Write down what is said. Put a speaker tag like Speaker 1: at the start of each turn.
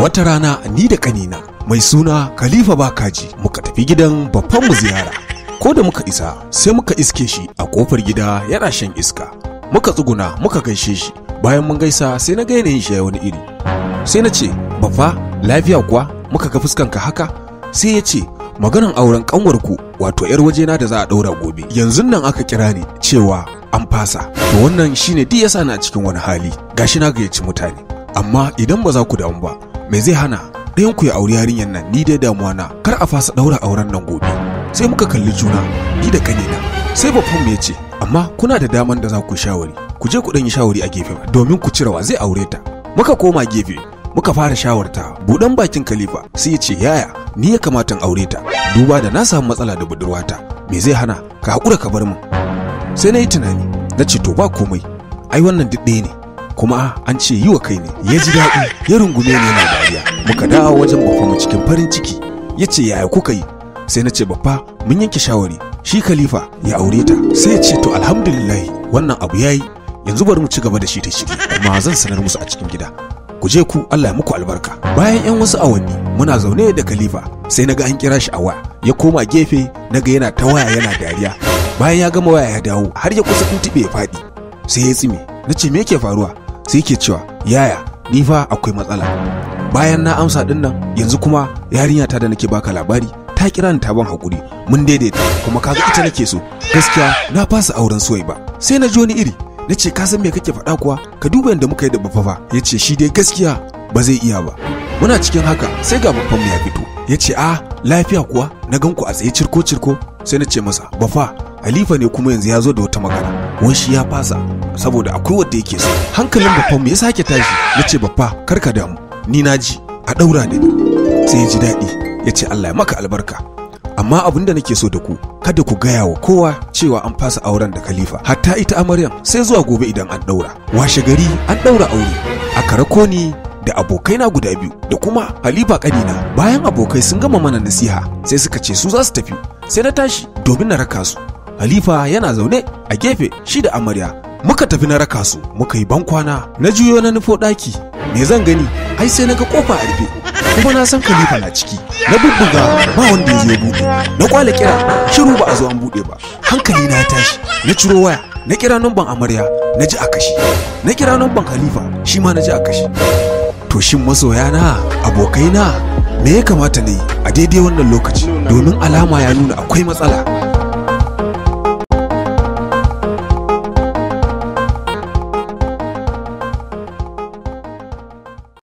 Speaker 1: Wata rana ni da ƙanina mai suna Khalifa Bakaji muka tafi gidan babbanmu ziyara. Ko da muka isa sai muka iske shi a kofar gida yana shan iska. Muka tsuguna muka gaishe shi. Bayan mun gaisa sai na ga yanayin shi ya wani iri. Sai na ce, "Baffa, lafiya kuwa? Muka ga fuskanka haka?" Sai ya ce, "Maganan auren ƙanwarku wato 'yar wajena da za a ɗaura gobe. Yanzun nan aka kira ni cewa an fasa. To wannan shine duk yasa na cikin wani hali. Gashi na gayyaci mutane. Amma idan ba za ku damu ba, me zai hana ɗayan ku ya auri yarinyar nan? Ni dai damuwa na kar a fasa ɗaura auren nan gobe." Sai muka kalli juna ni da ƙanina. Sai babban mu ya ce, "Amma kuna da daman da za ku shawari. Ku je ku ɗan yi shawari a gefe domin ku cirewa zai aure ta." Muka koma gefe muka fara shawarta. Buɗan bakin Khalifa sai ya ce, "Yaya, ni ya kamata in aure ta, duba da na samu matsala da budurwata. Me zai hana ka haƙura ka bar min?" Sai na yi tunani na ce, "To ba komai, ai wannan duk ɗaya ne, kuma an ce yi wa kai ne." Ya ji daɗi ya rungume ni yana dariya. Muka dawo wajen baffa mu cikin farin ciki. Ya ce, "Yaya kuka yi?" Sai na ce, "Baffa, mun yanke shawari, shi Khalifa ya aure ta." Sai ya ce, "To alhamdulillah, wannan abu yayi. Yanzu bari mu ci gaba da shi ta shiri, kuma zan sanar musu a cikin gida. Ku je ku, Allah ya muku albarka." Bayan yan wasu awanni muna zaune da Khalifa sai naga an kira shi a waya. Ya koma gefe naga yana ta waya yana dariya. Bayan ya gama waya ya dawo har ya kusa tuntube ya faɗi. Sai ya tsime. Na ce, "Me yake faruwa?" Sai yake cewa, "Yaya, ni fa akwai matsala. Bayan na amsa din nan yanzu kuma yarinya ta da nake baka labari ta kira ni ta ban hakuri, mun daidaita, kuma kaga ita nake so. Gaskiya na fasa auren soyi ba." Sai na ji wani iri. Na ce, "Ka san me kake faɗa kuwa? Ka duba yadda muka yi da baffa fa." Ya ce shi dai gaskiya ba zai iya ba. Muna cikin haka sai ga baffan mu ya fito. Ya ce, "A lafiya kuwa na gan ku a tsaye cirko cirko?" Sai na ce masa, "Baffa, Halifa ne kuma yanzu ya zo da wata magana, wai shi ya fasa saboda akwai wanda yake so." Hankalin baffan mu ya sake tashi. Na ce, "Baffa, kar ka damu, ni na ji a ɗaura da ni." Sai ya ji daɗi ya ce, "Allah ya maka albarka. Amma abin da nake so da ku, kada ku gaya wa kowa cewa an fasa auren da Khalifa, hatta ita amaryan, sai zuwa gobe idan an ɗaura." Washe gari an ɗaura aure. Aka rako ni da abokaina guda biyu da kuma Halifa ƙanina. Bayan abokai sun gama mana nasiha sai suka ce su za su tafi. Sai na tashi domin na raka su. Halifa yana zaune a gefe shi da amarya. Muka tafi na raka su, muka yi bankwana. Na juyo na nufo ɗaki. Me zan gani? Ai sai na ga kofa a rufe. Kuma na san Khalifa na ciki. Na bubbuga ba wanda ya zo ya buɗe. Na kwala kira, shiru ba a zo an buɗe ba. Hankali na ya tashi. Na ciro waya, na kira numban amarya, na ji a kashe. Na kira numban Khalifa, shi ma na ji a kashe. To shin masoyana, abokaina, me ya kamata na yi a daidai wannan lokaci? Domin alama ya nuna akwai matsala.